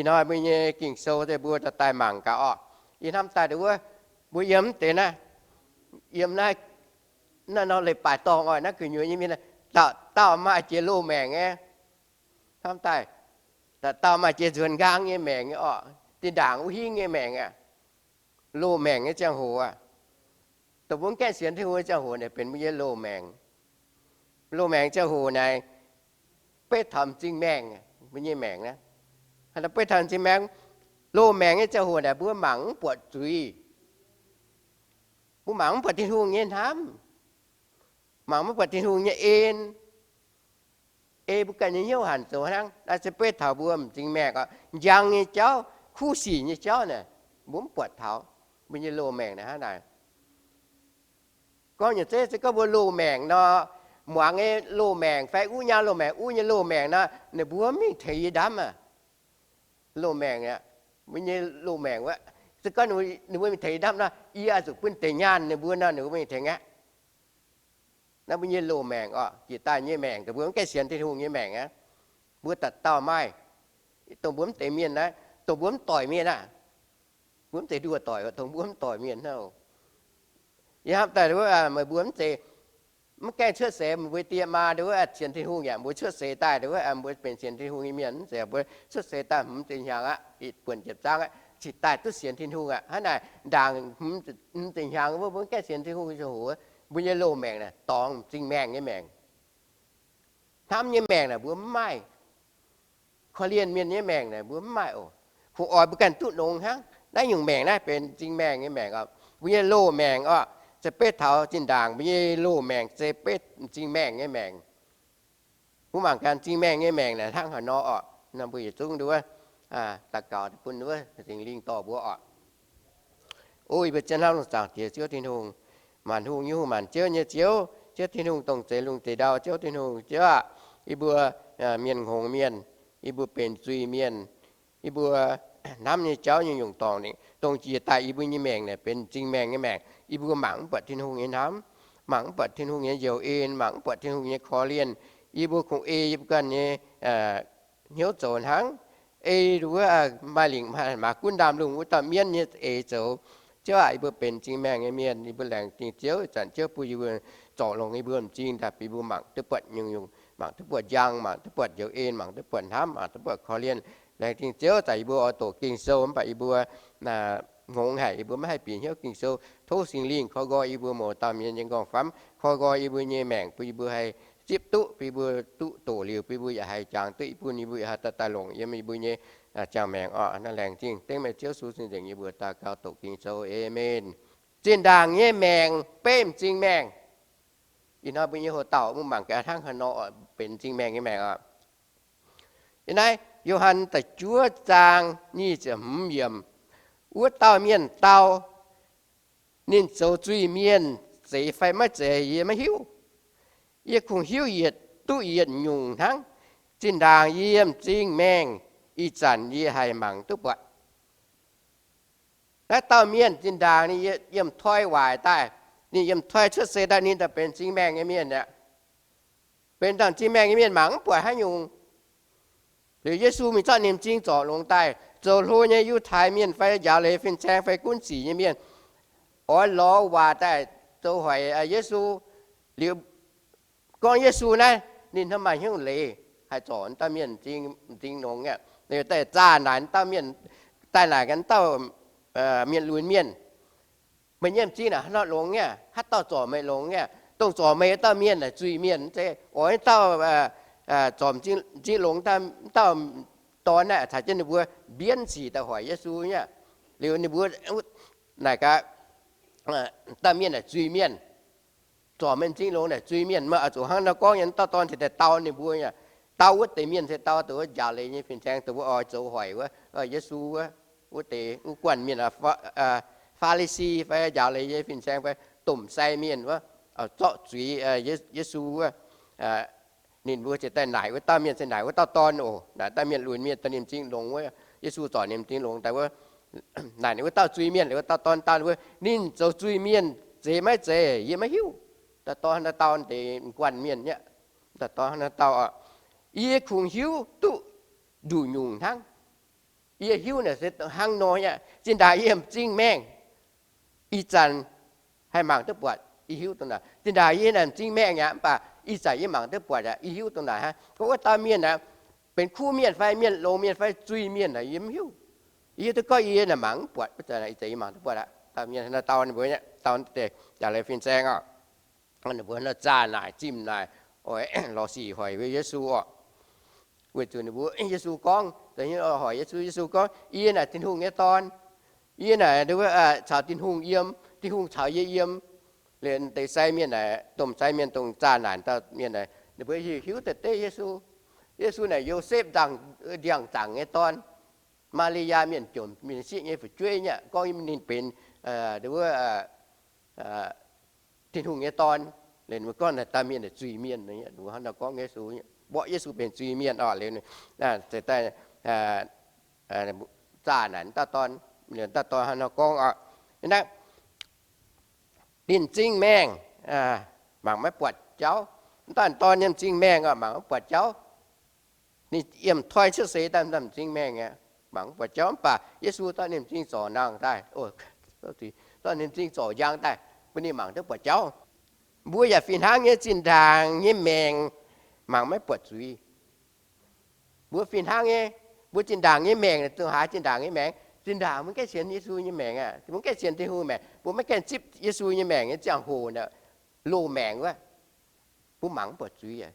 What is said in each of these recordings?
Nor mbuo nyei Ging-Sou se mbuo daaih daaih mangc gaax orqc. Ih hnamv daaih wuov, mbuo yiem mv deix naaiv, yiem naaiv, naaiv nor leiz-baaix dorngh oc, naaiv gu'nyuoz nyei mienh, dauh dauh maaih jiex loz-maengc nyei. Hnamv daaih, dauh dauh maaih jiex nzuonx nqaang nyei maengc nyei orqc, zinh ndaangc wuov hingv nyei maengc aqv. Loz-maengc nyei ziangh hoc aqv. Dongh mbuo mv gaengh sienx Tin-Hungh nyei ziangh hoc naaic benx mbuo nyei loz-maengc. Loz-maengc ziangh hoc naaic beiv taux m'zing maengh, mbuo nyei maengc naaiv. Beiv taux m'zing maengh, loz-maengc nyei ziangh hoc naaic mbuo mangc mv buatc zuiz. Mbuo mangc mv buatc Tin-Hungh nyei hnamv, mangc mv buatc Tin-Hungh nyei en. Ei mbuo ganh nyei hnyouv hanc zoux hnangv. Naaiv se beiv taux mbuo m'zing maengh oc. Njang nyei jauv, kuv sic nyei jauv naaic, mbuo mv buatc taux. Mbuo nyei loz-maengc naaic hnangv naaic. Gorngv nyei zeiv se gorngv mbuo loz-maengc nor, muangx nyei loz-maengc fai uv nyaanh loz-maengc, uv nyei loz-maengc nor, ninh mbuo mv mingh tengx yie ndamv aqv. Loz-maengc aqv, mbuo nyei loz-maengc wuov, se gorngv ninh mbuo mingh tengx yie ndamv nor, yie oix zuqc bun deix nyaanh ninh mbuo nor, ninh mbuo mingh tengx aqv. Naaiv mbuo nyei loz-maengc oc, jiex daaih nyei maengc, dongh mbuo mv gaengh sienx Tin-Hungh nyei maengc aqv. Mbuo dauh dauh maaih, dongh mbuo mv deix mienh naaiv, dongh mbuo mv doic mienh aqv. Mbuo mv zeiz nduoh doic, dongh mbuo mv doic mienh hnangv. Yie hnamv daaih wuov, meih mbuo mv zeiz, mv gaengh cuotv seix meih mbuo die maa wuov, sienx Tin-Hungh yaac mbuo cuotv seix daaih wuov, mbuo benx sienx Tin-Hungh nyei mienh, mv zeiz mbuo cuotv seix daaih hmz deix hnyangx aqv, buonc ziepc zaang aqv, cingx daaih duqv sienx Tin-Hungh aqv. Hnangv naaic ndaangc hmz deix hnyangx wuov, mbuo mv gaengh sienx Tin-Hungh nyei ziangh hoc, mbuo nyei loz-maengc naaic dorngx m'zing maengh nyei maengc. Hnamv nyei maengc naaic mbuo mv maaih. Korv-lienh mienh nyei maengc naaic mbuo mv maaih oc. Kungx oix mbuo ganh duqv longx hnangv. Naaiv nyungc maengc naaiv benx m'zing maengh nyei maengc oc. Mbuo nyei loz-maengc oc, se beiv taux zinh ndaangc mbuo nyei loz-maengc se beiv m'zing maengh nyei maengc. Mbuo mangc gaax m'zing maengh nyei maengc naaic hnangv haaix nor oc. Nor mbuo yietc zungv nduov daux gaux bun wuov Singx Lingh dorh mbuo oc. O yie mbuo zien hnamv lungh zaangc Diex Ziouv Tin-Hungh, maanc hungh nyei Hungh, maanc ziouv nyei Ziouv, Ziouv Tin-Hungh, dongh zeix lungh zeix ndau Ziouv Tin-Hungh. Ziouv aah, yie mbuo mienh hngongx mienh, yie mbuo benx zuiz-mienh, yie mbuo hnamv nyei jauv nyei nyungc dorngc, dongh jiex daaih yie mbuo nyei maengc naaic benx m'zing maengh nyei maengc. Yie mbuo mangc mv buatc Tin-Hungh nyei hnamv, mangc mv buatc Tin-Hungh nyei njoux en, mangc mv buatc Tin-Hungh nyei korv-lienh. Yie mbuo kungx ei yie mbuo ganh nyei hnyouv zoux hnangv. Ei wuov maaih lingc maaih gunv ndaamv-lungh wuov dauh mienv nyei eix zoux. Ziouv aah, yie mbuo benx m'zing maengh nyei mienh, yie mbuo laengz zingh Ziouv, ih zanc Ziouv bun yie mbuo zorc longx yie mbuo m'zing daaih, bun yie mbuo mangc duqv buatc nyungc-nyungc, mangc duqv buatc njang, mangc duqv buatc njoux en, mangc duqv buatc hnamv, mangc duqv buatc korv-lienh. Laengz zingh Ziouv, ih zanc yie mbuo oix doqc Ging-Sou mv baac yie mbuo hngongx haic, yie mbuo maiv haih bieqc hnyouv Ging-Sou. Tov Singx Lingh koi nqoi yie mbuo mouz dauh mienh nyei nqorngv-famv, koi nqoi yie mbuo nyei maengc, bun yie mbuo haih zipv duqv, bun yie mbuo duqv doqc liuz, bun yie mbuo yaac haih jangx duqv, bun yie mbuo yaac haih daaih daaih longc yiem yie mbuo nyei ziangh maengc oc. Naaiv laengz zingh dengv meih Ziouv Yesu sin nzengc yie mbuo daux gaux doqc Ging-Sou. Aamen. Zinh ndaangc nyei maengc beiv m'zing maengh. Ih hnoi mbuo nyei hoc dauh mbuo mangc gaax hnangv haaix nor benx m'zing maengh nyei maengc oc. Ih naaiv Yo^han da'juov zaang nyic ziepc hmz yiemc, wuov dauh mienh dau, ninh zoux zuiz-mienh zeiz fai maiv zeiz yie maiv hiuv. Yie kungx hiuv yietc duqv yietc nyungc hnangv. Zinh ndaangc yie m'zing maengh, ih zanc yie haih mangc duqv buatc. Naaiv dauh mienh zinh ndaangc ninh yiem toi waaic daaih, ninh yiem toi cuotv seix daaih ninh daaih benx m'zing maengh nyei mienh aqv. Benx dauh m'zing maengh nyei mienh mangc mv buatc haaix nyungc. Liuz Yesu mingh zorqv ninh m'zing zorc longx daaih, zoux hlo nyei Yiutai mienh fai njaaux leiz fin-saeng fai gunv sic nyei mienh oix lorz waac daaih zoux hoic Yesu. Liuz gorngv Yesu naaiv ninh hnamv maaih hnyouv leiz haih zorc dauh mienh m'zing longx aqv. Liuz daaih zaah naaic dauh mienh, daaih naaic gaax dauh mienh lunx mienh, meih nyei m'zing naaic haaix nor longx aqv? Haaix dauh zorc meih longx aqv? Dongh zorc meih dauh mienh naaic zuiz-mienh, mv zeiz oix dauh zorc m'zing longx dauh dorn aqv. Caux jienv ninh mbuo mbienv sic daaih hoic Yesu aqv. Liuz ninh mbuo naaic gaax dauh mienh naaic zuiz-mienh, zorc meih m'zing longx naaic zuiz-mienh. Meih oix zuqc hnangv nor gorngv nyei, dauh dorn cingx daaih dau ninh mbuo aqv. Dau wuov deix mienh se dau dongh wuov njaaux leiz nyei fin-saeng, dongh wuov oix zoux hoic wuov Yesu wuov, wuov deix wuov guanh mienh, Faa^li^si fai njaaux leiz nyei fin-saeng fai domh sai mienh wuov, zorqv zuiz Yesu wuov. Ninh mbuo ziouc daaih naaic wuov dauh mienh, se naaic wuov dauh dorn oc, naaic dauh mienh lunx mienh daaih ninh m'zing longx wuov, Yesu zorc ninh m'zing longx daaih wuov, naaic ninh wuov dauh zuiz-mienh, wuov dauh dorn dau ninh mbuo, ninh zoux zuiz-mienh zeiz maiv zeiz yie maiv hiuv. Dauh dorn dau deix m'guanh mienh aqv. Dauh dorn dau, yie kungx hiuv duqv nduqc nyungc hnangv. Yie hiuv naaic se hnangv nor aqv. Zinh ndaangc yie m'zing maengh, ih zanc haih mangc duqv buatc, yie hiuv dongh naaic. Zinh ndaangc yie naaic m'zing maengh aqv, mv baac ih zanc yie mangc duqv buatc aqv, yie hiuv dongh naaic aqv. Gorngv wuov dauh mienh aqv, benx kuv mienh fai mienh longx mienh fai zuiz-mienh naaic yie mv hiuv. Yie hiuv duqv gorngv yie naaic mangc mv buatc, ih zanc yie mangc duqv buatc aqv. Dauh mienh nor dau ninh mbuo nyei dau deix jaax leiz fin-saeng oc. Ninh mbuo nor zaah naaic zimh naaic, oix lorz sic hoic Yesu oc. Weic zuqc ninh mbuo, Yesu gorngv, hoic Yesu, Yesu gorngv, Yie naaic Tin-Hungh nyei Dorn. Yie naaic caux Tin-Hungh yiem, Tin-Hungh caux yie yiem. Liuz deix sai mienh naaic, domh sai mienh dongh zaah naaic dauh mienh naaic, ninh mbuo hiuv deix deix Yesu. Yesu naaic Yosepv ndiangx-zaangc nyei dorn, Maa^li^yaa mienh jomc mienh sieqv nyei fu'jueiv nyei, gorngv ninh benx wuov Tin-Hungh nyei Dorn. Liuz ninh mbuo gorngv naaic dauh mienh naaic zuiz-mienh, ninh mbuo hnangv nor gorngv Yesu, mborqv Yesu benx zuiz-mienh oc. Liuz daaih zaah naaic dauh dorn, liuz dauh dorn hnangv nor gorngv oc, ninh m'zing maengh, mangc maiv buatc jauv. Dauh dorn nyei m'zing maengh oc, mangc maiv buatc jauv. Ninh yiem toi cuotv seix daaih m'zing maengh aqv, mangc mv buatc jauv. Mv baac Yesu dorh ninh m'zing zorc nangh daaih, dorh ninh m'zing zorc njang daaih bun ninh mangc duqv buatc jauv. Mbuo yaac fih hnangv nyei, zinh ndaangc nyei maengc mangc maiv buatc zuiz. Mbuo fih hnangv nyei, mbuo zinh ndaangc nyei maengc, zuqc haaix zinh ndaangc nyei maengc? Zinh ndaangc mbuo gaengh sienx Yesu nyei maengc aqv. Mbuo maiv gaengh sienx Tin-Hungh maengc, mbuo maiv gaengh zipv Yesu nyei maengc nyei ziangh hoc naaic, loz-maengc wuov, mbuo mangc mv buatc zuiz.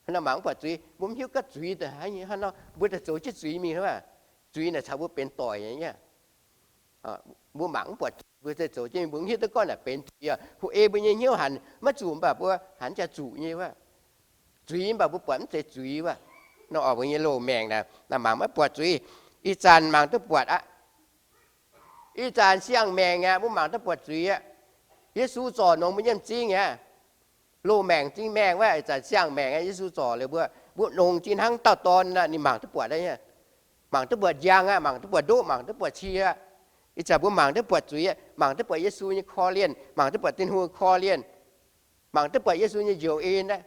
Hnangv nor mangc mv buatc zuiz, mbuo mv hiuv gorngv zuiz daaih hnangv nor mbuo daaih zoux jienv zuiz mingh hnangv. Zuiz naaic caux mbuo benx doic nyei. Mbuo mangc mv buatc zuiz, mbuo zoux jienv mingh, mbuo mv hiuv duqv gorngv naaic benx zuiz. Hu ei mbuo nyei hnyouv hanc maiv zuqc, mv baac mbuo hanc jaa zuqc nyei wuov. Zuiz mv baac mbuo buatc mv zeiz zuiz wuov. Nor oc, mbuo nyei loz-maengc naaic mangc maiv buatc zuiz. Ih zanc mangc duqv buatc aqv. Ih zanc siang-maengc aqv, mbuo mangc duqv buatc zuiz aqv. Yesu zorc nongx mbuo nyei m'zing aqv. Loz-maengc m'zing maengh wuov, ih zanc siang-maengc aqv, Yesu zorc liuz mbuo, mbuo nongx zinh hnangv dauh dorn aqv, ninh mangc duqv buatc aqv. Mangc duqv buatc njang aqv, mangc duqv buatc ndoqv, mangc duqv buatc cie aqv. Ih zanc mbuo mangc duqv buatc zuiz aqv, mangc duqv buatc Yesu nyei korv-lienh, mangc duqv buatc Tin-Hungh korv-lienh, mangc duqv buatc Yesu nyei njoux en aqv.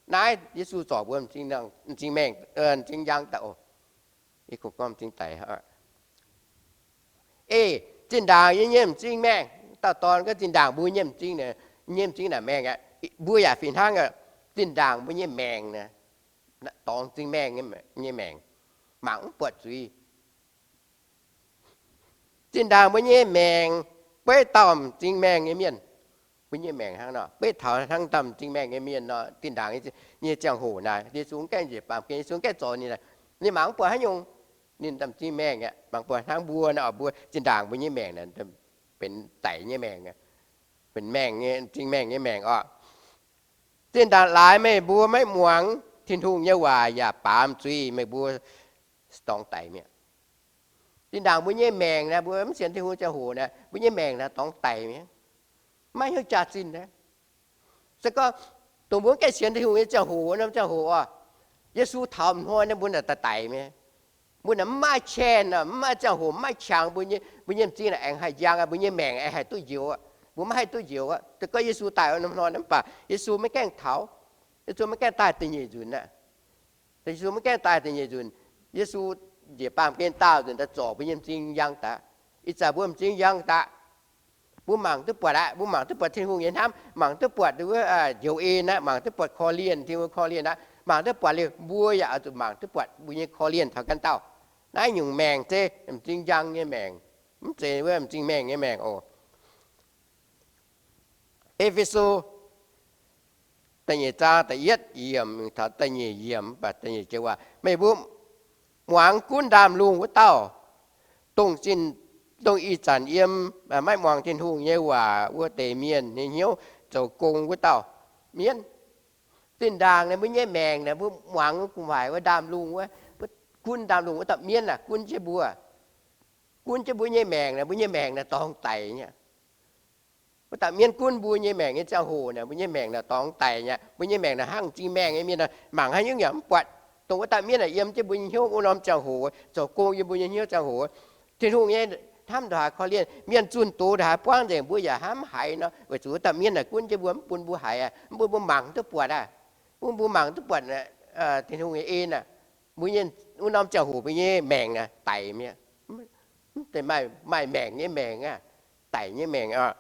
Naaiv Yesu zorc mbuo m'zing maengh, m'zing njang daaih oc. Ih gorngv m'zing daic. Ei, zinh ndaangc yie nyei m'zing maengh, dauh dorn gorngv zinh ndaangc mbuo nyei m'zing, nyei m'zing naaic maengh aqv. Mbuo yaac fih hnangv aqv. Zinh ndaangc mbuo nyei maengc naaic, dorngx m'zing maengh nyei maengc, mangc mv buatc zuiz. Zinh ndaangc mbuo nyei maengc, beiv dauh m'zing maengh nyei mienh. Mbuo nyei maengc hnangv nor, beiv taux hnangv dauh m'zing maengh nyei mienh nor, zinh ndaangc nyei ziangh hoc naaic, Yesu mv gaengh njiec baamh gen, Yesu mv gaengh zorc ninh, ninh mangc mv buatc haaix nyungc. Ninh dauh m'zing maengh aqv, mangc buatc hnangv mbuo nor, mbuo zinh ndaangc mbuo nyei maengc naaic benx daic nyei maengc, benx maengh nyei, m'zing maengh nyei maengc oc. Zinh ndaangc laaix meih mbuo maiv muangx Tin-Hungh nyei waac yaac baamz zuiz, meih mbuo dorngx daic mi'aqv. Zinh ndaangc mbuo nyei maengc naaic, mbuo mv sienx Tin-Hungh ziangh hoc naaic, mbuo nyei maengc naaic dorngx daic mi'aqv. Maiv hiuv jaax-zinh aqv. Se gorngv dongh mbuo mv gaengh sienx Tin-Hungh nyei ziangh hoc, norm ziangh hoc oc, Yesu taux m'hnoi naaic, mbuo naaic daic daic mi'aqv. Mbuo naaic mv maaih qangx, mv maaih ziangh hoc, mv maaih qangx, mbuo nyei m'zing naaic aengx haih njang aqv, mbuo nyei maengc aengx haih duqv njoux aqv, mbuo maiv haih duqv njoux aqv. Se gorngv Yesu daaih norm hnoi naaic, mv baac Yesu maiv gaengh taux. Yesu maiv gaengh daaih da'nyeic nzunc aqv. Yesu maiv gaengh daaih da'nyeic nzunc. Yesu njiec baamh gen daauh nzunc daaih zorc mbuo nyei m'zing njang daaih. Ih zanc mbuo m'zing njang daaih. Mbuo mangc duqv buatc aqv. Mbuo mangc duqv buatc Tin-Hungh nyei hnamv, mangc duqv buatc wuov njoux en aqv, mangc duqv buatc korv-lienh, Tin-Hungh korv-lienh aqv, mangc duqv buatc liuz, mbuo yaac oix zuqc mangc duqv buatc mbuo nyei korv-lienh taux ganh dauh. Naaiv nyungc maengc se m'zing njang nyei maengc, mv zeiz wuov m'zing maengh nyei maengc oc. E^fe^so da'nyeic zaang da'yietv yiemc taux da'nyeic yiemc, mv baac da'nyeic joux waac, meih mbuo muangx gunv ndaamv-lungh wuov dauh, dongh zinh, dongh ih zanc yiem maiv muangx Tin-Hungh nyei waac wuov deix mienh nyei hnyouv zoux gong wuov dauh mienv. Zinh ndaangc naaic mbuo nyei maengc naaic, mbuo muangx gu'nguaaic wuov ndaamv-lungh wuov, gunv ndaamv-lungh wuov dauh mienv aah, gunv jienv mbuo, gunv jienv mbuo nyei maengc naaic, mbuo nyei maengc naaic dorngx daic nyei. Wuov dauh mienv gunv mbuo nyei maengc nyei ziangh hoc naaic, mbuo nyei maengc naaic dorngx daic nyei. Mbuo nyei maengc naaic hnangv m'zing maengh nyei mienh nor, mangc haaix nyungc yaac mv buatc. Dongh wuov dauh mienv naaic yiem jienv mbuo nyei hnyouv wuov norm ziangh hoc, zoux gong yiem mbuo nyei hnyouv ziangh hoc, Tin-Hungh nyei hnamv ndongc haaix korv-lienh, mienh zunh doz ndongc haaix buangv nzengc, mbuo yaac hnamv mv haiz nor, weic zuqc wuov dauh mienv naaic gunv jienv mbuo, mv bun mbuo haiz aqv, mv bun mbuo mangc duqv buatc aqv, mv bun mbuo mangc duqv buatc Tin-Hungh nyei en aqv. Mbuo nyei wuov norm ziangh hoc mbuo nyei maengc naaic daic mi'aqv. Mv deix maaih, maaih maengc nyei maengc aqv, daic nyei maengc oc.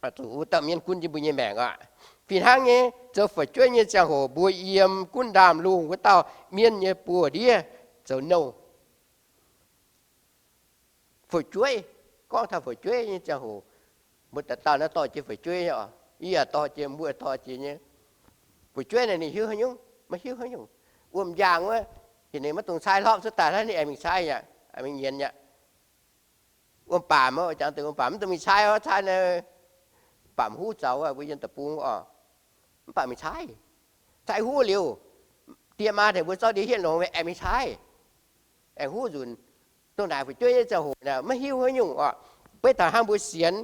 Zuqc wuov dauh mienv gunv jienv mbuo nyei maengc oc. Fih hnangv nyei, zoux fu'jueiv nyei ziangh hoc mbuo yiem gunv ndaamv-lungh wuov dauh mienv nyei buoz-ndiev zoux nouh. Fu'jueiv, gorngv taux fu'jueiv nyei ziangh hoc, mbuo dauh dauh naaiv dorh jiex fu'jueiv nyei oc. Yie yaac dorh jiex, mbuo dorh jiex nyei. Fu'jueiv naaic ninh hiuv haaix nyungc? Maiv hiuv haaix nyungc. Wuom-njaangh wuov, heuc ninh maiv dungx caaiv hlopv cuotv daaih hnangv, ninh aengx mingh caaiv aqv, aengx mingh nyienz aqv. Wuom-baamc, jangx deix wuom-baamc mv dungx mingh caaiv oc, caaiv naaiv baamc huv zaux, mbuo yiem deic-bung oc. Mv baac mingh caaiv, caaiv huv liuz, die maa tengx mbuo zorqv ndie hietv longx, aengx mingh caaiv, aengx huv nzunc. Dongh naaic fu'jueiv nyei ziangh hoc naaic maiv hiuv haaix nyungc oc. Beiv taux hnangv mbuo sienx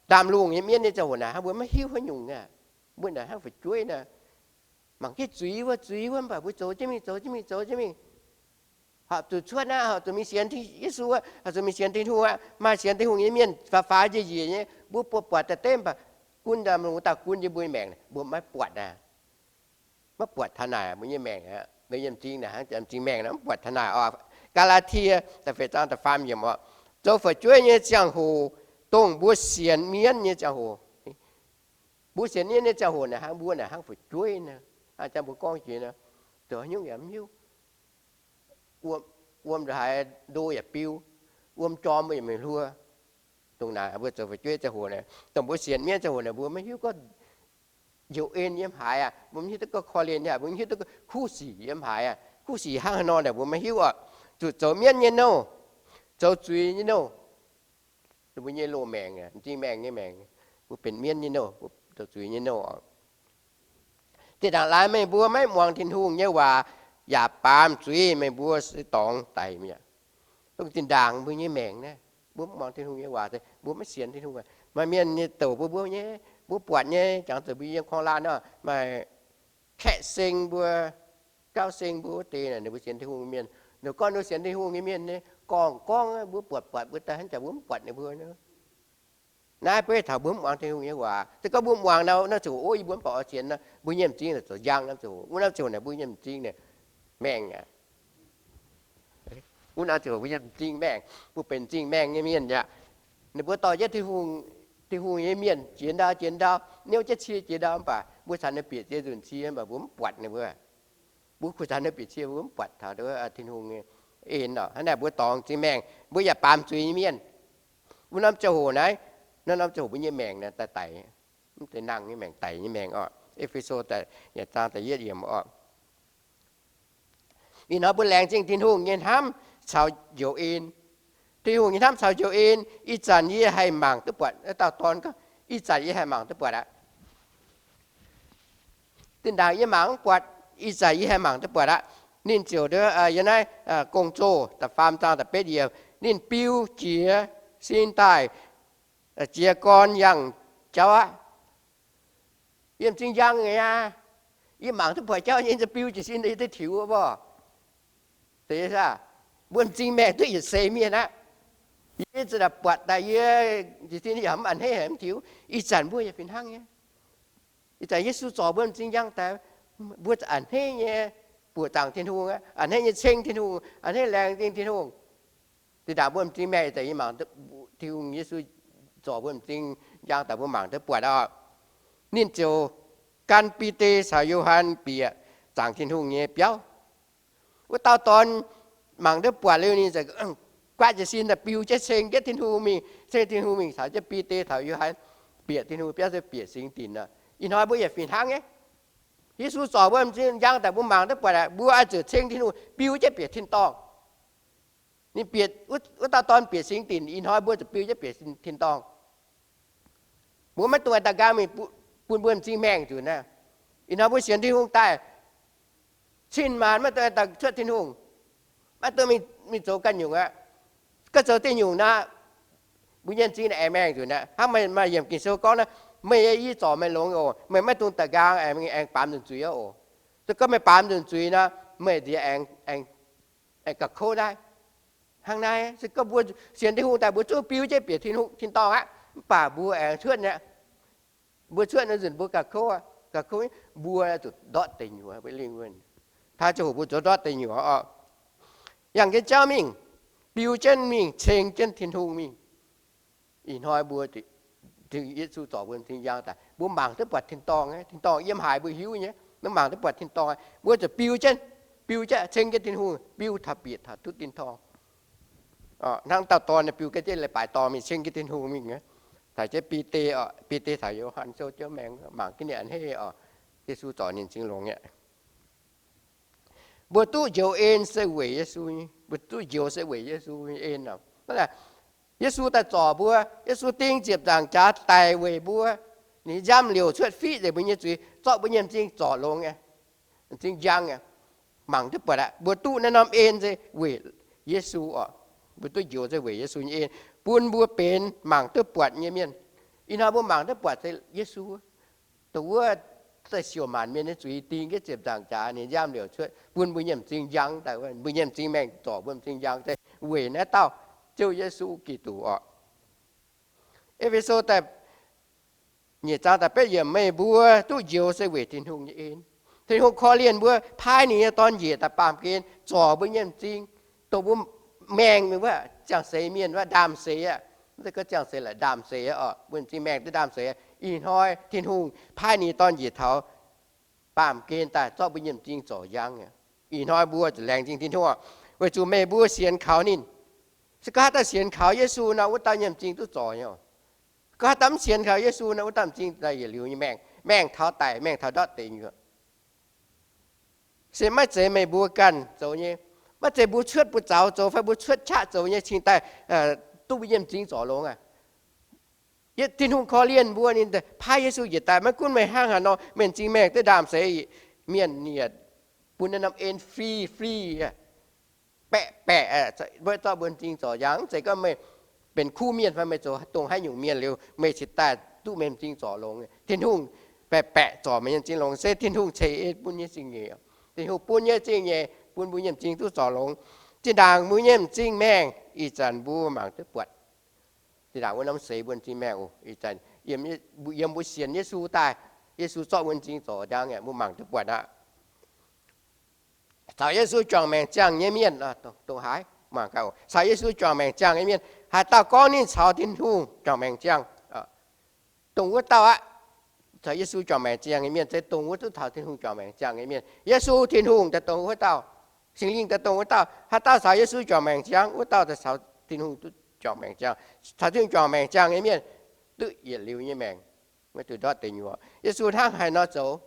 ndaamv-lungh nyei mienv nyei ziangh hoc naaic hnangv mbuo maiv hiuv haaix nyungc aqv. Mbuo naaic hnangv fu'jueiv naaic, mangc jienv zuiz wuov, zuiz wuov, mv baac mbuo zoux jienv mingh, zoux jienv mingh, zoux jienv mingh, horpc zuqc cuotv aqv, horpc zuqc mingh sienx Yesu aqv, horpc zuqc mingh sienx Tin-Hungh aqv. Maaih sienx Tin-Hungh nyei mienh faaux faaux njiec njiec nyei, mbuo buatc buatc daaih deix, mv baac gunv ndaamv-lungh wuov dauh gunv jienv mbuo nyei maengc, mbuo maiv buatc aqv. Maiv buatc taux naaic mbuo nyei maengc aqv. Mbuo nyei m'zing naaic hnangv m'zing maengh naaic mv buatc taux naaic oc. Gaa^laa^tie da'feix zaang da'faam yiemc oc. Zoux fu'jueiv nyei ziangh hoc dongh mbuo sienx mienv nyei ziangh hoc. Mbuo sienx mienv nyei ziangh hoc naaic hnangv, mbuo naaic hnangv fu'jueiv naaic. Hnangv jang mbuo gorngv jiex naaic, zoux haaix nyungc yaac mv hiuv. Wuom ndongc haaix ndo yaac biu, wuom jorm mbuo yaac mingh hluo. Dongh naaic mbuo zoux fu'jueiv ziangh hoc naaic, dongh mbuo sienx mienv ziangh hoc naaic, mbuo maiv hiuv gorngv njoux en yiem haaix aqv, mbuo maiv hiuv duqv gorngv korv-lienh aqv, mbuo maiv hiuv duqv kuv sic yiem haaix aqv. Kuv sic hnangv haaix nor naaic mbuo maiv hiuv oc. Zuqc zoux mienv nyei nouh, zoux zuiz nyei nouh, mbuo nyei loz maengc, m'zing maengh nyei maengc, mbuo benx mienv nyei nouh, zoux zuiz nyei nouh oc. Zinh ndaangc laaix meih mbuo maiv muangx Tin-Hungh nyei waac yaac baamz zuiz, meih mbuo se dorngx daic mi'aqv. Dongh zinh ndaangc mbuo nyei maengc naaiv, mbuo mv muangx Tin-Hungh nyei waac, mbuo maiv sienx Tin-Hungh. Maaih mienh nyei douc mbuo, mbuo nyei, mbuo buatc nyei, jangx zuqc mbuo yiem korn-lanh nor, maaih kaeqv seng mbuo, gauv seng mbuo wuov deix, ninh mbuo sienx Tin-Hungh nyei mienh. Ninh gorngv ninh sienx Tin-Hungh nyei mienh nyei gorngv gorngv, mbuo buatc buatc mbuo daaih hnangv jaax mbuo mv buatc ninh mbuo. Naaiv beiv taux mbuo mv muangx Tin-Hungh nyei waac. Se gorngv mbuo muangx nor, naaiv ziouc, o, yie mbuo mv baac oix sienx nor, mbuo nyei m'zing ziouc yaangh, naaiv ziouc, wuov naaiv ziouc naaic mbuo nyei m'zing naaic maengh aqv. Wuov naaiv ziouc mbuo nyei m'zing maengh, mbuo benx m'zing maengh nyei mienh aqv. Ninh mbuo dorh jienv Tin-Hungh, Tin-Hungh nyei mienh jiex ndau jiex ndau, niouv jienv cie jiex ndau, mv baac mbuo caux ninh bieqc ziex nzunc cie, mv baac mbuo mv buatc ninh mbuo. Mbuo kuh caux ninh bieqc cie, mbuo mv buatc taux Tin-Hungh nyei en oc. Hnangv naaic mbuo dorngx m'zing maengh, mbuo yaac baamz zuiz nyei mienh. Wuov norm ziangh hoc naaiv, norm norm ziangh hoc mbuo nyei maengc naaiv daaih daic, mv zeiz nangh nyei maengc, daic nyei maengc oc. E^fe^so da'yietv zaang da'yietv yiemc oc. Ih hnoi mbuo laengz zingh Tin-Hungh nyei hnamv caux njoux en. Tin-Hungh nyei hnamv caux njoux en, ih zanc yie haih mangc duqv buatc. Dauh dorn gorngv, ih zanc yie haih mangc duqv buatc aqv. Zinh ndaangc yie mangc mv buatc, ih zanc yie haih mangc duqv buatc aqv. Ninh ziouc, yiem naaiv Gong-Zoh da'faam zaang da'betv yiemc, ninh biu jiez sin daaih, jiez gorn yangh jauv aqv. Yie m'zing njang nyei aqv. Yie mangc duqv buatc jauv nyei, biu jiez sin daaih yie duqv tiux mborqv. Mbuo m'zing maengh duqv yietc seix mienh aqv. Yie za'gengh buatc daaih yie jiez sin yaac mv a'hneiv haic mv tiux. Ih zanc mbuo yaac fih hnangv nyei. Ih zanc Yesu zorc mbuo m'zing njang daaih, mbuo a'hneiv nyei buoqc zaangc Tin-Hungh aqv, a'hneiv nyei ceng Tin-Hungh, a'hneiv laengz zingh Tin-Hungh. Zinh ndaangc mbuo m'zing maengh ih zanc yie mangc Tin-Hungh, Yesu zorc mbuo m'zing njang daaih mbuo mangc duqv buatc oc. Ninh ziouc gan Bide caux Yo^han bieqc zaangc Tin-Hungh nyei biauv. Wuov dauh dorn mangc duqv buatc liuz ninh guaatv jiez sin daaih biu jienv ceng jienv Tin-Hungh mingh, ceng Tin-Hungh mingh caux jienv Bide caux Yo^han bieqc Tin-Hungh biauv se bieqc singx dinc nor. Ih hnoi mbuo yaac fih hnangv nyei. Yesu zorc mbuo m'zing njang daaih mbuo mangc duqv buatc aqv, mbuo oix zuqc ceng Tin-Hungh biu jienv bieqc tin-dorngh. Ninh bieqc, wuov dauh dorn bieqc singx dinc, ih hnoi mbuo zuqc biu jienv bieqc tin-dorngh. Mbuo maiv dungx da'nqaang mingh bun mbuo m'zing maengh nzunc aqv. Ih hnoi mbuo sienx Tin-Hungh daaih, cin-maanc maiv dungx daaih cuotv Tin-Hungh, maiv dungx mingh zoux ganh nyungc aqv. Gorngv zoux deix nyungc nor, mbuo nyei m'zing aengx maengh nzunc aqv. Hnangv maaih yiemc Ging-Sou gorngv naaiv, meih, yie zorc meih longx oc, meih maiv dungx da'nqaang aengx baamz nzunc zuiz aqv oc. Se gorngv meih baamz nzunc zuiz nor, meih nziex aengx ga'kouv naaiv. Hnangv naaiv, se gorngv mbuo sienx Tin-Hungh daaih mbuo zungv biu jienv bieqc tin-dorngh aqv. Mv baac mbuo aengx cuotv aqv. Mbuo cuotv nzunc mbuo ga'kouv, ga'kouv, mbuo zuqc ndortv deic nyuoz, mbuo lingh wuonh. Taux ziangh hoc mbuo zuqc ndortv deic nyuoz oc. yangh jienv jauv mingh, biu jienv mingh, ceng jienv Tin-Hungh mingh. Ih hnoi mbuo, Yesu zorc mbuo m'zing njang daaih, mbuo mangc duqv buatc tin-dorngh, tin-dorngh yiem haaix mbuo hiuv nyei, mbuo mangc duqv buatc tin-dorngh, mbuo zuqc biu jienv, biu jienv ceng jienv Tin-Hungh, biu taux bieqc taux duqv tin-dorngh. Hnangv dauh dorn biu jienv leiz-baaix dorngh mingh ceng jienv Tin-Hungh mingh. Taux jienv Bide, Bide caux Yo^han sou jienv maengx mangc jienv ninh a'hneiv oc. Yesu zorc ninh m'zing longx aqv. Mbuo duqv njoux en se weic Yesu, mbuo duqv njoux se weic Yesu nyei en oc. Yesu daaih zorc mbuo, Yesu ding ziepc nzaangc jaax daic weic mbuo, ninh nziaamv liouc cuotv fiqv nzengc mbuo nyei zuiz, zorqv mbuo nyei m'zing zorc longx, m'zing njang. Mangc duqv buatc aqv, mbuo duqv naaiv norm en se weic Yesu oc. Mbuo duqv njoux se weic Yesu nyei en, bun mbuo benx mangc duqv buatc nyei mienh. Ih hnoi mbuo mangc duqv buatc se Yesu, dongh wuov daaih siouc maanc mienh nyei zuiz, ding jienv ziepc nzaangc jaax, ninh nziaamv liouc cuotv, bun mbuo nyei m'zing njang daaih, mbuo nyei m'zing maengh zorc mbuo m'zing njang se weic naaiv dauh Ziouv Yesu Giduc oc. E^fe^so da'nyeic zaang da'betv yiemc, meih mbuo duqv njoux se weic Tin-Hungh nyei en. Tin-Hungh korv-lienh mbuo, paaiv ninh nyei Dorn njiec daaih baamh gen zorc mbuo nyei m'zing, dongh mbuo maengh mingh wuov ziangh seix mienh wuov ndaamv-seix aqv. Mv zeiz gorngv ziangh seix laaix ndaamv-seix oc, mbuo m'zing maengh duqv ndaamv-seix. Ih hnoi Tin-Hungh paaiv ninh nyei Dorn njiec taux baamh gen daaih zorqv mbuo nyei m'zing zorc njang. Ih hnoi mbuo zuqc laengz zingh Tin-Hungh, weic zuqc meih mbuo sienx kaux ninh. Se gorngv haaix dauh sienx kaux Yesu nor, wuov dauh nyei m'zing duqv zorc nyei. Gorngv haaix dauh mv sienx kaux Yesu nor, wuov dauh m'zing daaih yietc liuz nyei maengh, maengh taux daic, maengh taux ndortv deic nyuoqc. Se maiv zeiz meih mbuo ganh zoux nyei. Maiv zeiz mbuo cuotv buoz zaux zoux fai mbuo cuotv qaqv zoux nyei cingx daaih duqv mbuo nyei m'zing zorc longx aqv. Yietv Tin-Hungh korv-lienh mbuo, ninh paaiv Yesu njiec daaih, maiv gunv meih hnangv haaix nor, meih m'zing maengh duqv ndaamv-seix, mienh yaac bun naaiv norm en free, free, baeqc baeqc, mbuo zorqv mbuo m'zing zorc njang. Mv zeiz gorngv meih benx kuv mienh fai meih zoux dongh haaix nyungc mienh liuz meih cingx daaih duqv meih m'zing zorc longx. Tin-Hungh baeqc baeqc zorc meih nyei m'zing longx, se Tin-Hungh ceix ei bun nyei zingh nyeic. Tin-Hungh bun nyei zingh nyeic bun mbuo nyei m'zing duqv zorc longx. Zinh ndaangc mbuo nyei m'zing maengh ih zanc mbuo mangc duqv buatc. Zinh ndaangc wuov norm seix mbuo m'zing maengh oc, ih zanc yiem mbuo sienx Yesu daaih, Yesu zorqv mbuo m'zing zorc njang aqv, mbuo mangc duqv buatc aqv. Caux Yesu juangc maengc ziangh nyei mienh, dongh haaix mangc gaax oc. Caux Yesu juangc maengc ziangh nyei mienh, haaix dauh gorngv ninh caux Tin-Hungh juangc maengc ziangh, dongh wuov dauh aqv. Caux Yesu juangc maengc ziangh nyei mienh se dongh wuov duqv caux Tin-Hungh juangc maengc ziangh nyei mienh. Yesu, Tin-Hungh daaih dongh wuov dauh. Singx Lingh daaih dongh wuov dauh. Haaix dauh caux Yesu juangc maengc ziangh, wuov dauh daaih caux Tin-Hungh duqv juangc maengc ziangh. Caux Tin-Hungh juangc maengc ziangh nyei mienh duqv yietc liuz nyei maengc, maiv zuqc ndortv deic nyuoqc. Yesu hnangv haaix nor zoux,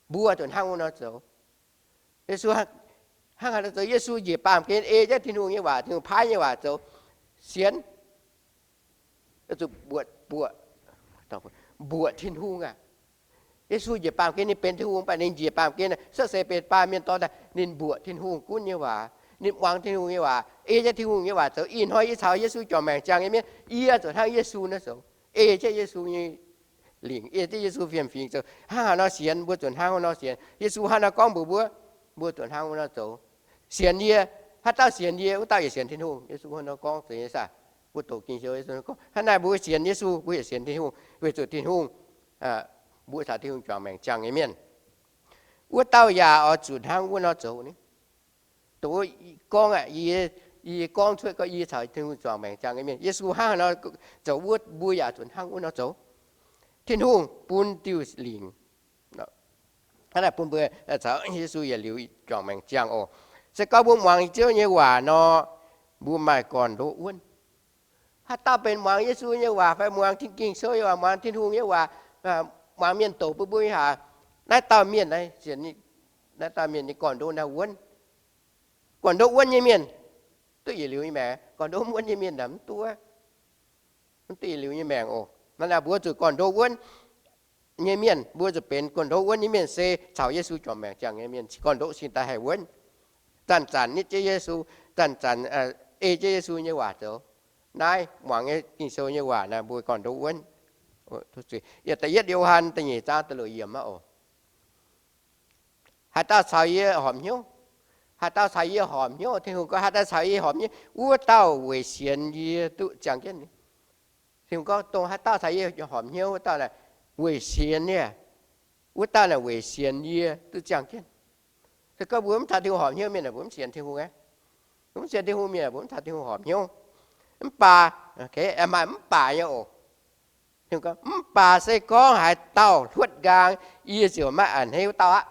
mbuo zuqc hnangv wuov nor zoux. Yesu hnangv haaix nor zoux? Yesu njiec baamh gen ei jienv Tin-Hungh nyei waac, Tin-Hungh paaiv nyei waac zoux, sienx, zuqc mbuoqc, mbuoqc, mbuoqc Tin-Hungh aqv. Yesu njiec baamh gen, ninh benx Tin-Hungh, mv baac ninh njiec baamh gen, cuotv seix benx baamh mienh dorn daaih, ninh mbuoqc Tin-Hungh gunv nyei waac, ninh muangx Tin-Hungh nyei waac, ei jienv Tin-Hungh nyei waac zoux. Ih hnoi yie caux Yesu juangc maengc ziangh nyei mienh, yie zuqc hnangv Yesu nor zoux, ei jienv Yesu nyei lingc, ei jienv Yesu fiem-fingx zoux. Hnangv haaix nor sienx, mbuo zuqc hnangv wuov nor sienx. Yesu hnangv haaix nor gorngv mbuox mbuo, mbuo zuqc hnangv wuov nor zoux. Sienx yie, haaix dauh sienx yie, wuov dauh yaac sienx Tin-Hungh. Yesu hnangv haaix nor gorngv, zeiz nyei saah? Mbuo doqc Ging-Sou, Yesu gorngv hnangv naaiv, mbuo sienx Yesu, mbuo yaac sienx Tin-Hungh, weic zuqc Tin-Hungh, mbuo caux Tin-Hungh juangc maengc ziangh nyei mienh. Wuov dauh yaac oix zuqc hnangv wuov nor zoux ni. Dongh wuov gorngv aqv, yie, yie gorngv cuotv gorngv yie caux Tin-Hungh juangc maengc ziangh nyei mienh. Yesu hnangv haaix nor zoux, wuov mbuo yaac zuqc hnangv wuov nor zoux. Tin-Hungh bun diuh lingc, hnangv naaiv bun mbuo caux Yesu yietc liuz juangc maengc ziangh oc. Se gorngv mbuo muangx Ziouv nyei waac nor, mbuo maaih gorn-ndoqv wuonv. Haaix dauh benx muangx Yesu nyei waac fai muangx Tin, Ging-Sou nyei waac, muangx Tin-Hungh nyei waac, muangx mienh doqc bun mbuo nyei waac, naaiv dauh mienh, naaiv dauh mienh nyei gorn-ndoqv naaiv wuonv. Gorn-ndoqv wuonv nyei mienh duqv yietc liuz nyei maengc. Gorn-ndoqv mv wuonv nyei mienh naaic mv duqv, mv duqv yietc liuz nyei maengc oc. Naaiv mbuo zuqc gorn-ndoqv wuonv nyei mienh, mbuo zuqc benx gorn-ndoqv wuonv nyei mienh se caux Yesu juangc maengc ziangh nyei mienh, gorn-ndoqv cingx daaih haih wuonv. Zanc-zanc nitv jienv Yesu, zanc-zanc ei jienv Yesu nyei waac zoux. Naaiv muangx nyei Ging-Sou nyei waac naaic mbuo gorn-ndoqv wuonv. Yiem da'yietv Yo^han da'nyeic zaang da'luoqc yiemc aqv oc. Haaix dauh caux yie horpc hnyouv, haaix dauh caux yie horpc hnyouv, Tin-Hungh gorngv, haaix dauh caux yie horpc hnyouv, wuov dauh weic sienx yie duqv ziangh jienv. Tin-Hungh gorngv, dongh haaix dauh caux yie horpc hnyouv, wuov dauh naaic weic sienx yie, wuov dauh naaic weic sienx yie duqv ziangh jienv. Se gorngv mbuo mv caux Tin-Hungh horpc hnyouv mienh, mbuo mv sienx Tin-Hungh aqv. Mbuo sienx Tin-Hungh mienh, mbuo mv caux Tin-Hungh horpc hnyouv. Mv baac, maaih mv baac nyei oc. Mv baac se gorngv haaix dauh hluotv nqaang, yie ziouc maiv a'hneiv wuov dauh aqv.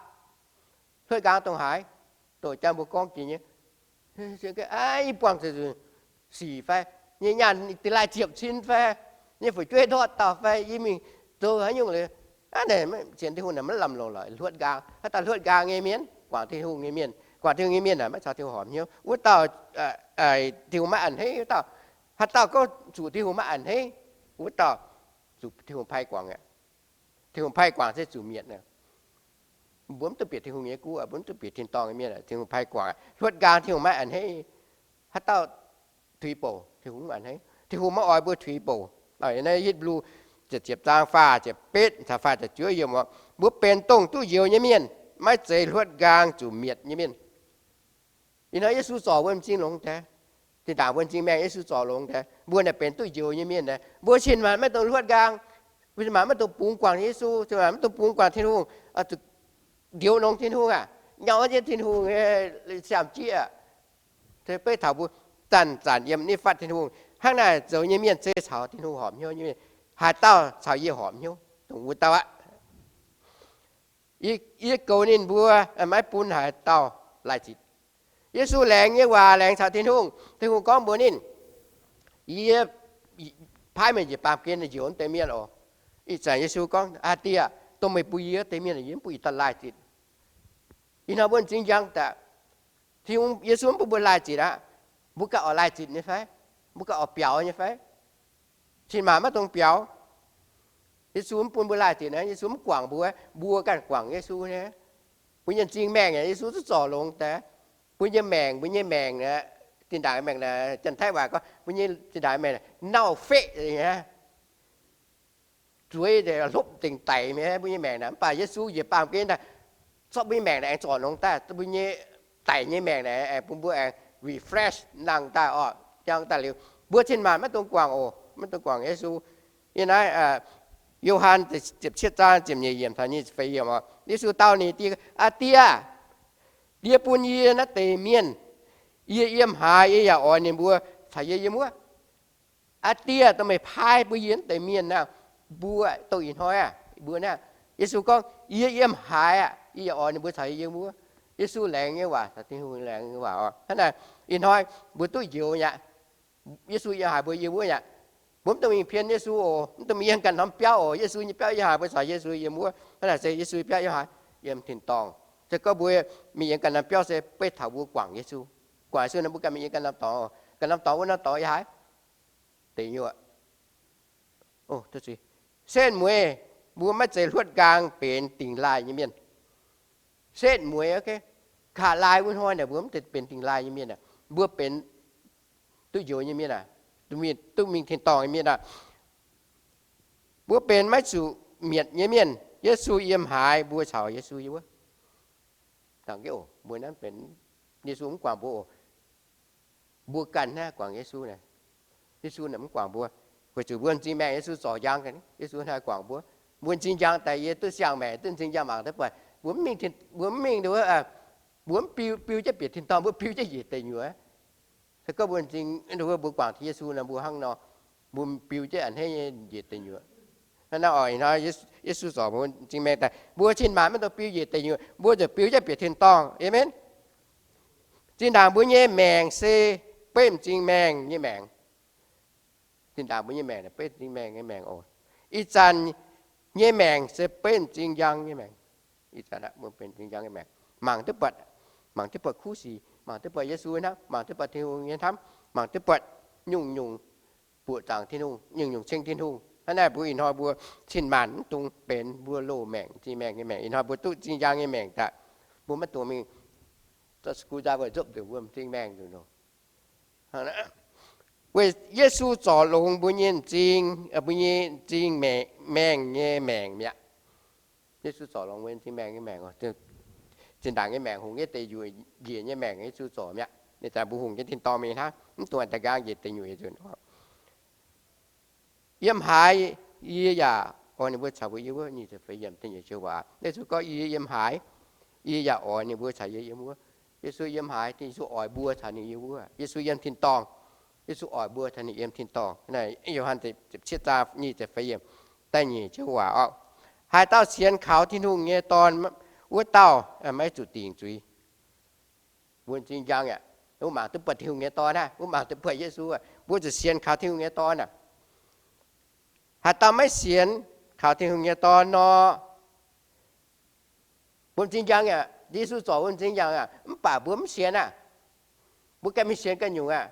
Hluotv nqaang dongh haaix? Doqc jang mbuo gorngv jiex nyei, yie buangh sic fai, nyei nyaanh dingh laaih ziepc cin fai, nyei fu'jueiv ndortv dauh fai, yie mingh zoux haaix nyungc liuz, sienx Tin-Hungh naaic maiv lamh longc lorqc. Hluotv nqaang, haaix dauh hluotv nqaang nyei mienh, guangc Tin-Hungh nyei mienh, guangc Tin-Hungh nyei mienh naaic maiv caux Tin-Hungh horpc hnyouv. Wuov dauh Tin-Hungh maiv a'hneiv wuov dauh. Haaix dauh gorngv zuqc Tin-Hungh maiv a'hneiv, wuov dauh zuqc Tin-Hungh pai guangc aqv. Tin-Hungh pai guangc se zuqc mietc. Mbuo mv duqv bieqc Tin-Hungh nyei guv, mbuo mv duqv bieqc tin-dorngh nyei mienh, Tin-Hungh pai guangc. Hluotv nqaang Tin-Hungh maiv a'hneiv. Haaix dauh tuix bouc, Tin-Hungh maiv a'hneiv. Tin-Hungh maiv oix mbuo tuix bouc. Naaiv Hipv^lu ziepc ziepc zaang faah ziepc betv caux faah ziepc juov yiemc, mbuo benx dongh duqv njoux nyei mienh, maiv zeiz hluotv nqaang zuqc mietc nyei mienh. Ih hnoi Yesu zorc mbuo m'zing longx deix. Zinh ndaangc mbuo m'zing maengh Yesu zorc longx deix, mbuo naaic benx duqv njoux nyei mienh deix. Mbuo cin-maanc maiv dungx hluotv nqaang. Mbuo cin-maanc maiv dungx bungx guangc Yesu, cin-maanc maiv dungx bungx guangc Tin-Hungh, njoux longx Tin-Hungh aac, nyau jienv Tin-Hungh siam-jieqv. Se beiv taux mbuo zanc-zanc yiem nitv fatv Tin-Hungh. Hnangv naaic zoux nyei mienh se caux Tin-Hungh horpc hnyouv nyei mienh. Haaix dauh caux yie horpc hnyouv, dongh wuov dauh aqv. Yie goux ninh mbuo, maiv bun haaix dauh laaih zitc. Yesu laengz nyei waac laengz caux Tin-Hungh. Tin-Hungh gorngv mbuox ninh, yie paaiv meih njiec baamh gen njoux wuov deix mienh oc. Ih zanc Yesu gorngv, Aa Die aah, dongh meih bun yie wuov deix mienh, yie mv bun ih dauh laaih zitc. Ih hnoi mbuo m'zing njang daaih, Tin-Hungh, Yesu mv bun mbuo laaih zitc aqv. Mbuo ganh oix laaih zitc nyei fai? Mbuo ganh oix biaux nyei fai? Cin-maanc maiv dungx biaux. Yesu mv bun mbuo laaih zitc aqv. Yesu mv guangc mbuo, mbuo ganh guangc Yesu nyei. Mbuo nyei m'zing maengh yaac Yesu zuqc zorc longx daaih. Mbuo nyei maengc, mbuo nyei maengc, zinh ndaangc maengc, Janx-Taiv waac gorngv mbuo nyei zinh ndaangc maengc nauc feqv aqv. Zueiz hlopv dingc daic mi'aqv mbuo nyei maengc naaic. Mv baac Yesu njiec baamh gen daaih, zorqv mbuo nyei maengc naaic aengx zorc longx daaih, mbuo nyei daic nyei maengc naaic aengx bun mbuo aengx refresh nangh daaih oc, njang daaih liuz, mbuo cin-maanc maiv dungx guangc oc, maiv dungx guangc Yesu. Yie naaiv Yo^han ziepc cietv zaang ziepc nyeic yiemc taux nyic ziepc feix yiemc oc. Yesu dau ninh Die, Aa Die aah, Die bun yie naaiv deix mienh, yie yiem haaix yie yaac oix ninh mbuo caux yie yiem wuov. Aa Die, dongh meih paaiv bun yie naaiv deix mienh naaiv, mbuo dongh ih hnoi aah, mbuo naaiv. Yesu gorngv, Yie yiem haaix aah, yie yaac oix ninh mbuo caux yie yiem wuov. Yesu laengz nyei waac, Tin-Hungh laengz nyei waac oc. Hnangv naaic, ih hnoi mbuo duqv njoux aqv. Yesu yiem haaix mbuo yiem wuov aqv. Mbuo mv dungx mingh pien Yesu oc, mv dungx mingh yiem ganh norm biauv oc. Yesu nyei biauv yiem haaix, mbuo caux Yesu yiem wuov. Hnangv naaic se Yesu biauv yiem haaix? Yiem tin-dorngh. Se gorngv mbuo mingh yiem ganh norm biauv se beiv taux mbuo guangc Yesu. Guangc Yesu nor mbuo ganh mingh yiem ganh norm dorngx. Ganh norm dorngx wuov norm dorngx yiem haaix? Deic nyuoqc. Setv mueiz, mbuo maiv zeiz hluotv nqaang benx dingh laaih nyei mienh. Setv mueiz, kaav laaih wuov hnoi naaic mbuo mv zeiz benx dingh laaih nyei mienh aqv. Mbuo benx duqv njoux nyei mienh aqv, duqv mingh tin-dorngh nyei mienh aqv. Mbuo benx maiv zuqc mietc nyei mienh. Yesu yiem haaix, mbuo caux Yesu yiem wuov. Mbuo naaiv benx, Yesu mv guangc mbuo oc. Mbuo ganh naaiv guangc Yesu naaic. Yesu naaic mv guangc mbuo. Weic zuqc mbuo m'zing maengh Yesu zorc njang, Yesu naaiv guangc mbuo. Mbuo m'zing njang daaih yie duqv siang-maengc, duqv m'zing njang mangc duqv buatc. Mbuo mv mingh, mbuo mv mingh, mbuo mv biu, biu jienv bieqc tin-dorngh, mbuo biu jienv njiec deic nyuoqc. Se gorngv mbuo m'zing, mbuo guangc taux Yesu nor mbuo hnangv nor, mbuo biu jienv a'hneiv nyei njiec deic nyuoqc. Hnangv naaiv oc, ih hnoi Yesu zorc mbuo m'zing maengh daaih, mbuo cin-maanc maiv dungx biu njiec deic nyuoqc, mbuo zuqc biu jienv bieqc tin-dorngh. Aamen. Zinh ndaangc mbuo nyei maengc se beiv m'zing maengh nyei maengc. Zinh ndaangc mbuo nyei maengc beiv m'zing maengh nyei maengc oc. Ih zanc nyei maengc se beiv m'zing njang nyei maengc. Ih zanc mbuo benx m'zing njang nyei maengc. Mangc duqv buatc, mangc duqv buatc kuv sic, mangc duqv buatc Yesu nyei hnamv, mangc duqv buatc Tin-Hungh nyei hnamv, mangc duqv buatc nyungc-nyungc buoqc zaangc Tin-Hungh, nyungc-nyungc ceng Tin-Hungh. Hnangv naaic mbuo ih hnoi mbuo cin-maanc mv dungx benx mbuo loz-maengc, m'zing maengh nyei maengc. Ih hnoi mbuo duqv m'zing njang nyei maengc daaih, mbuo maiv dungx mingh za'gux za'wuoqc nzopv nduqc mbuo m'zing maengh nzunc loh. Weic Yesu zorc longx mbuo nyei m'zing, mbuo nyei m'zing maengh nyei maengc mi'aqv. Yesu zorc longx mbuo nyei m'zing maengh nyei maengc. Zinh ndaangc nyei maengc hungx jienv deic nyuoqc njiec nyei maengc Yesu zorc mi'aqv. Ih zanc mbuo hungx jienv tin-dorngh mingh hnangv, mv dungx da'nqaang njiec deic nyuoqc nzunc. Yiem haaix, yie yaac oix ninh mbuo caux mbuo yiem wuov. Nyic ziepc feix yiemc, Yesu gorngv, Yie yiem haaix, yie yaac oix ninh mbuo caux yie yiem wuov. Yesu yiem haaix, Yesu oix mbuo caux ninh yiem wuov. Yesu yiem tin-dorngh. Yesu oix mbuo caux ninh yiem tin-dorngh. Yo^han ziepc cietv zaang nyic ziepc feix yiemc, da'nyeic joux waac orqc. Haaix dauh sienx kaux Tin-Hungh nyei Dorn, wuov dauh maiv zuqc dingc zuiz. Mbuo m'zing njang aqv, mbuo mangc duqv buatc Tin-Hungh nyei Dorn aqv, mbuo mangc duqv buatc Yesu aqv, mbuo zuqc sienx kaux Tin-Hungh nyei Dorn aqv. Haaix dauh maiv sienx kaux Tin-Hungh nyei Dorn nor, mbuo m'zing njang aqv. Yesu zorc mbuo m'zing njang aqv, mv baac mbuo mv sienx aqv. Mbuo ganh mingh sienx ganh nyungc aqv.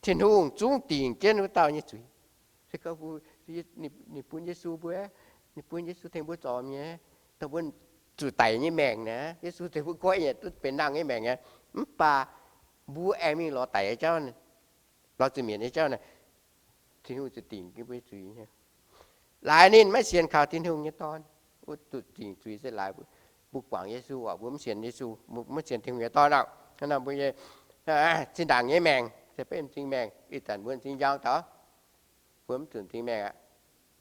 Tin-Hungh zungv dingc jienv wuov dauh nyei zuiz. Se gorngv ninh bun Yesu mbuo, ninh bun Yesu tengx mbuo zorc nyei, dongh mbuo zuqc daic nyei maengc naaic, Yesu tengx mbuo goiv nyei, duqv benx nangh nyei maengc aqv. Mv baac mbuo aengx mingh lorz daic nyei jauv, lorz zuqc mietc nyei jauv naaic, Tin-Hungh zuqc dingc jienv mbuo zuiz. Laaix ninh maiv sienx kaux Tin-Hungh nyei Dorn, wuov zuqc dingc zuiz se laaix mbuo guangc Yesu orqc, mbuo mv sienx Yesu, mbuo mv sienx Tin-Hungh nyei Dorn orqc. Hnangv naaic mbuo nyei zinh ndaangc nyei maengc se benx m'zing maengh. Ih zanc mbuo m'zing njang taux, mbuo mv zuqc m'zing maengh aqv.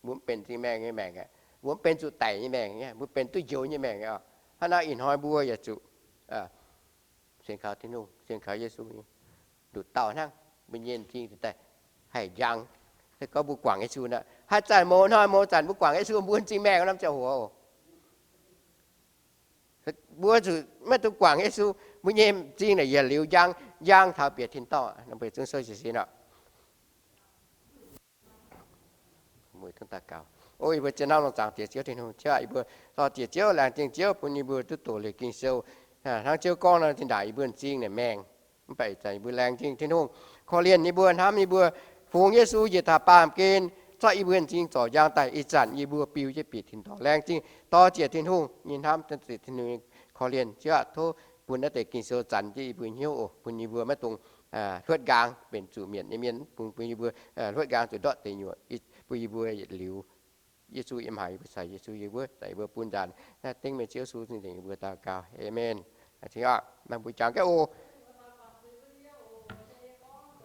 Mbuo mv benx m'zing maengh nyei maengc aqv. Mbuo mv benx zuqc daic nyei maengc, mbuo benx duqv njoux nyei maengc aqv. Hnangv naaic ih hnoi mbuo yaac zuqc sienx kaux Tin-Hungh, sienx kaux Yesu nyei nduqc dauh hnangv. Mbuo nyei m'zing daaih haih njang. Se gorngv mbuo guangc Yesu nor, haaix zanc mouz hnoi mouz zanc mbuo guangc Yesu, mbuo m'zing maengh norm ziangh hoc. Mbuo zuqc maiv dungx guangc Yesu, mbuo nyei m'zing naaic yietc liuz njang, njang taux bieqc tin-dorngh. Mbuo zungv sou jiez sin oc. O yie mbuo zien hnamv longx zaangc Diex Ziouv Tin-Hungh, yie mbuo dor-ziec Ziouv, laengz zingh Ziouv bun yie mbuo duqv doqc liuz Ging-Sou. Hnangv Ziouv gorngv nor, zinh ndaangc yie mbuo m'zing naaic maengh, mv baac ih zanc yie mbuo laengz zingh Tin-Hungh, korv-lienh yie mbuo, hnamv yie mbuo, fungx Yesu njiec taux baamh gen, zorqv yie mbuo m'zing zorc njang daaih. Ih zanc yie mbuo biu jienv bieqc tin-dorngh. Laengz zingh, dor-ziec Tin-Hungh, yie hnamv dor-ziec Tin-Hungh nyei korv-lienh. Ziouv aah, tov bun naaiv deix Ging-Sou zanc jienv yie mbuo hnyouv oc, bun yie mbuo maiv dungx hluotv nqaang benx zuqc mietc nyei mienh, bun yie mbuo hluotv nqaang zuqc ndortv deix nyuoqc, bun yie mbuo yietc liuz Yesu yiem haaix, yie mbuo caux Yesu yiem wuov. Daaih yie mbuo bun nzaanx naaiv dengv meih Ziouv Yesu nyei nzengc yie mbuo daux gaux. Aamen. Hnangv mbuo jangx gaax oc.